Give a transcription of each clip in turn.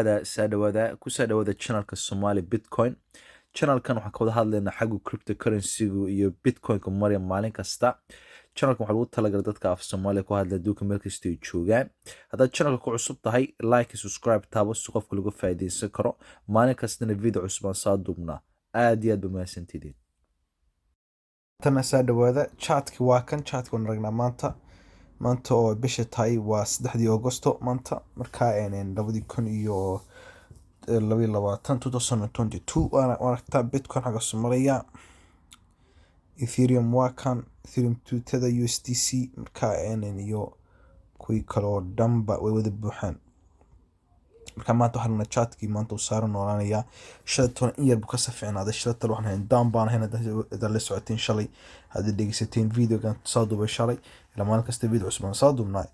Saa dhawaada, kusoo dhawaada channelka Somali Bitcoin. Channelkan waxaan ka wada hadlaynaa xagga cryptocurrency-gu iyo bitcoin-ka marya maalin kasta. Channelkan waxaa lagu talagalay dadka af Soomaaliya ku hadla adduunka meel kasta ay joogaan. Haddaad channelka ku cusub tahay, like, subscribe taabo si qofka lagu faa'iidaysan karo. Maalin kastana video cusub aan soo duubnaa. Aad iyo aad ba mahadsantidiin. Tana saa dhawaada, chartka waa kan. Chartka waan aragnaa maanta. Maanta oo bisha tahay waa 3-dii Augusto maanta, markaa 2022, 2022. Waana aragtaa bitcoin xagga maraya. Ethereum waa kan, Ethereum tuutada, USDC markaa iyo kuwii kale oo dhanba way wada buuxaan. Marka maanta waxaan aragnaa chartkii maanta uu saaran noolaanayaa. Shalay toban in yar buu ka saficnaaday. Shalay tan waxaan hayn down baan ahayn. Haddaad la socoteen shalay, haddaad dhegeysateen videogan soo duubay shalay, ilaa maalin kasta video cusub aan soo duubnay,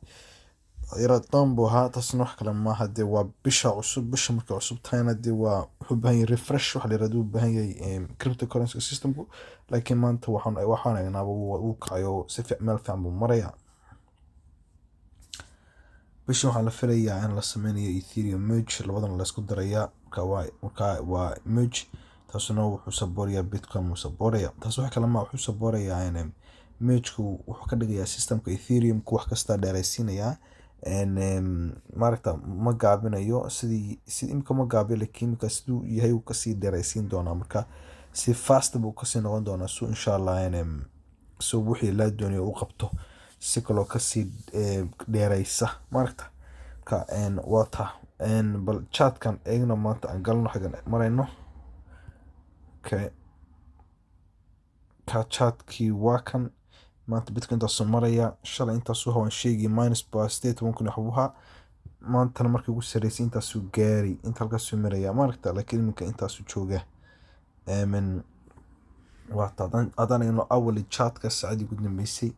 yara down buu ahaa. Taasna wax kale maaha, dee waa bisha cusub. Bisha markay cusub tahayna, dee waa wuxuu u baahan yahay refresh waxa la yirahdo u baahan yahay cryptocurrency systemku. Laakiin maanta waxaan eegnaaba wuu kacayo, si meel fiican buu marayaa. Bishan waxaa la filayaa in la sameynayo Ethereum merge, labadan la isku darayaa. Marka waa merge, taasuna wuxuu sabooraya bitcoin wuu sabooraya. Taas wax kale ma wuxuu sabooraya, mergeku wuxuu ka dhigayaa systemka Ethereum ku wax kasta dheeraysiinayaa. Maaragta, ma gaabinayo sidii si imika ma gaabiyo, laakiin imika siduu yahay uu kasii dheeraysiin doonaa. Marka si fast buu kasii noqon doonaa su insha Allah so wixii la doonayo u qabto si kaloo kasii dheeraysa, maaragta. Marka waa taa. Bal chartkan eegno maanta, aan galno xaggan marayno. Okay, ka chartkii waa kan. Maanta bitcoin intaasuu maraya. Shalay intaasuu hawaan sheegay, minus ba 18,000 waxbuu ahaa. Maantana markii ugu sarreysay intaasuu gaaray, inta halkaasuu maraya, maaragta. Laakiin iminka intaasuu joogaa. Waata haddaan eegno hourly chartka, saacadii ugu dambeysay,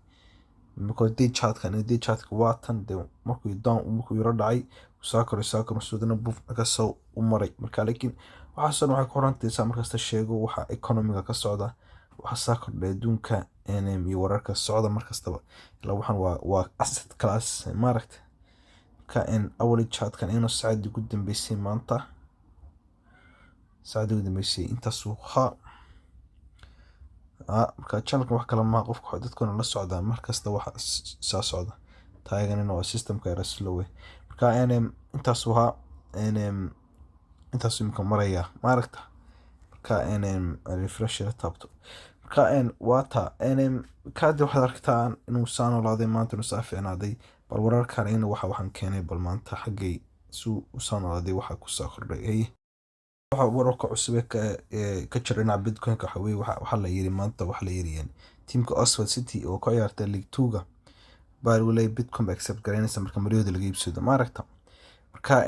marka day chartka, day chartka waa tan. Dee markuu down, markuu yaro dhacay, soo koray, soo koray, suudana buf markaasoo u maray. Marka laakiin waxaasoo dhan waxay ku xiran tahay, saa markasta sheego, waxa economiga ka socda, waxa saa kordhay adduunka iyo wararka socda markastaba. Ilaa waxaan waa asset class, maaragta. Marka hourly chartkan eegno, saacadii ugu dambeysay maanta, saacadii ugu dambeysay intaasuu ahaa. Marka channelkan wax kale maaha, qofka dadkuna la socdaan markasta waxa soo socda. Taaganina waa systemka yara slow. Marka intaasuu ahaa, intaasuu imika maraya, maaragta. Marka refresh yara taabto. Marka waa taa. Kaadi waxaad aragtaan inuu saa noolaaday maanta, inuu saa fiicnaaday. Bal wararkan ina waxa waxaan keenay, bal maanta xaggay suu u saa noolaaday, waxa ku soo kordhay. Hey, waxa wararka cusub ee ka jira dhinaca bitcoin-ka waxa weeye, waxa la yiri maanta, waxa la yiri teamka Oxford City oo ka ciyaarta League Two-ga baa lagu leeyahay bitcoin ba accept garaynaysa marka maryahooda laga iibsado, maaragta. Marka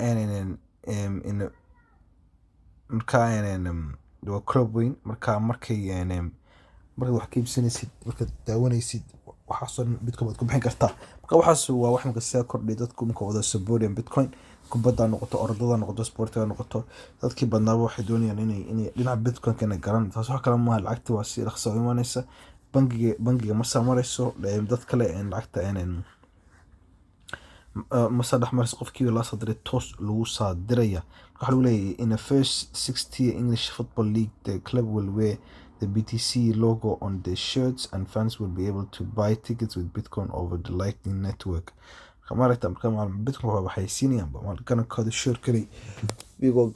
marka waa club weyn. Marka markay markaad wax ka iibsanaysid, markaad daawanaysid, waxaasoo dhan bitcoin baad ku bixin kartaa. Marka waxaas waa wax marka sida kordhay, dadku marka wada supportayan bitcoin, kubadda noqoto, orodada noqoto, sportiga noqoto, dadkii badnaaba waxay doonayaan inay dhinaca bitcoin-ka inay garan. Taas wax kale maaha, lacagta waa si dhaqso u imanaysa bangiga, ma soo marayso dad kale, lacagta ma soo dhex marayso qofkii la soo diray, toos lagu soo diraya. Marka waxaa lagu leeyahay, in the first 60 English Football League, the club will wear the BTC logo on the shirts and fans will be able to buy tickets with bitcoin over the Lightning Network. Maaragta, marka bitcoin waxay siinayaan garankooda shirkani iyagoo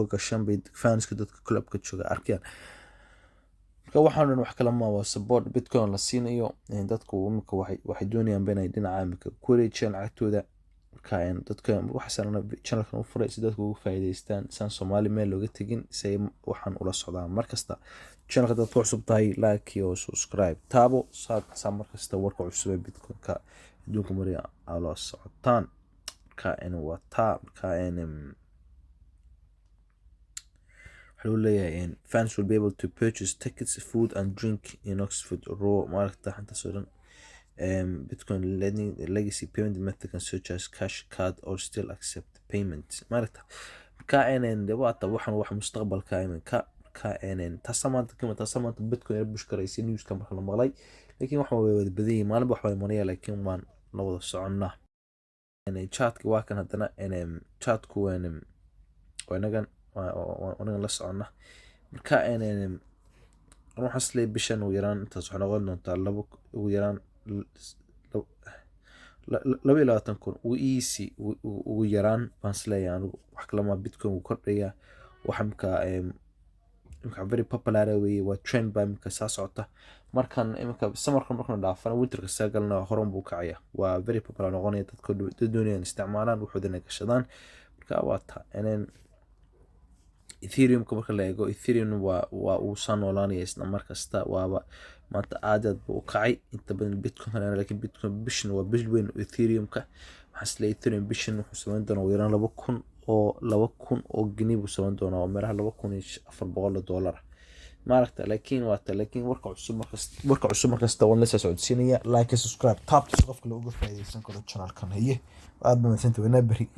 gashan bay fanska, dadka clubka jooga arkayaan. Marka waxaan dhan wax kale ma waa support bitcoin la siinayo. Dadku imika waxay doonayaan inay dhinaca imika ku wareejiyaan lacagtooda. Marka dadka waxaasana channelkan u furay si dadku uga faa'iidaystaan, saan Soomaali meel looga tegin, si ay waxaan ula socdaan markasta. Channelka dad ku cusub tahay, like iyo subscribe taabo, saa markasta warka cusub ee bitcoin-ka adduunka mariya aa la socotaan. Marka waa taa. Marka waxaa lagu leeyahay fans will be able to purchase tickets, food and drink in Oxford Road, maaragta, intaas oo dhan. Bitcoin legacy payment method can such as cash, card or still accept payment, maaragta. Marka waata waxan wax mustaqbalka iminka. Marka taasa maanta kama taasa maanta bitcoin yar push garaysay newska marka la maqlay. Laakiin wax way wada badan yihiin, maalinba wax baa imanaya, laakiin waan la wada soconnaa. Chartka waa kan haddana. Chartku waa inagan, waa inagan la socona. Marka waxaan isleeyahay bishan ugu yaraan intaas waxay noqon doontaa labo, ugu yaraan 22,000 ugu easy, ugu yaraan baan isleeyahay anigu. Wax kale ma, Bitcoin wuu kordhayaa. Waxa imika very popular weeye, waa trend baa imika saa socota. Markan imika summerka markan dhaafana, winterka saa galna, horan buu kacaya. Waa very popular noqonaya, dadka dad doonayaan isticmaalaan, waxoodana gashadaan. Marka waa ta Ethereumka marka la eego, Ethereum waa uu soo noolaanaya isla mar kasta. Waaba maanta aad aad buu u kacay inta badan Bitcoin, laakiin Bitcoin bishan waa bil weyn. Ethereumka waxaan isleeyahay Ethereum bishan wuxuu samayn doonaa ugu yaraan 2,000 oo geni buu samayn doonaa, oo meelaha $2,400 maaragta. Laakiin waa ta, laakiin warka cusub markasta, warka cusub markasta waan la soo socodsiinaya. Like, subscribe, taabta si qofka looga faa'iidaysan karo channelkan. Haye, aad ba mahadsantahay. Wanaa beri.